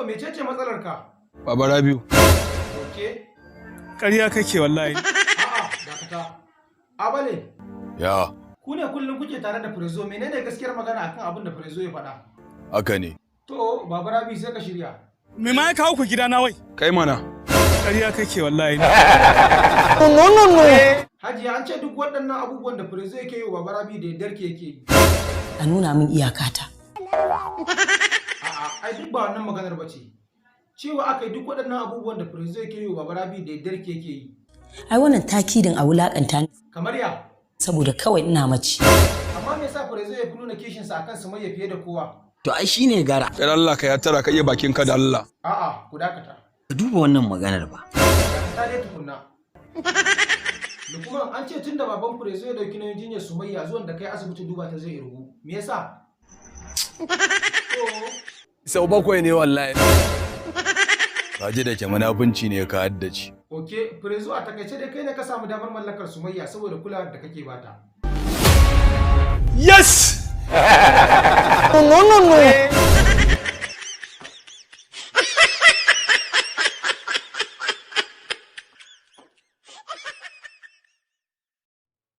Prezo, mecece matsalar ka? Baba Rabiu. Ok. Ƙarya kake wallahi. A'a, dakata. Abale, Ya, ku ne kullum kuke tare da Prezo, menene gaskiyar magana akan abin da Prezo ya faɗa? Haka ne. To, Baba Rabi, sai ka shirya. Me ma ya kawo ku gidana wai? Kai mana. Ƙarya kake wallahi. Hajiya, an ce duk waɗannan abubuwan da Prezo yake yi wa Baba Rabi da yardar ke yake yi. A nuna min iyakata. A'a, ai duk ba wannan maganar ba ce. Cewa aka yi duk waɗannan abubuwan da Prezo yake yi wa Baba Rabi da yardar ke yake yi. Ai wannan takidin a wulakanta ni Kamar ya, saboda kawai ina mace. Amma me yasa Prezo ya fi nuna kishinsa akan Sumayya fiye da kowa? To ai shine gara. Kai Allah ka ya tara ka iya bakin ka da Allah. A'a, ku dakata. Ka duba wannan maganar ba. Dakata dai tukunna. Lukman, an ce tun da baban Prezo ya dauki nauyin jinyar Sumayya, zuwan da kai asibiti duba ta zai irgu. Me yasa? To, Sau 7 ne wallahi. Ka ji da ke munafunci ne ka haddace. Ok, Prezo, a takaice dai kai ne ka samu damar mallakar Sumayya saboda kulawar da kake bata. Yes! No, no, no.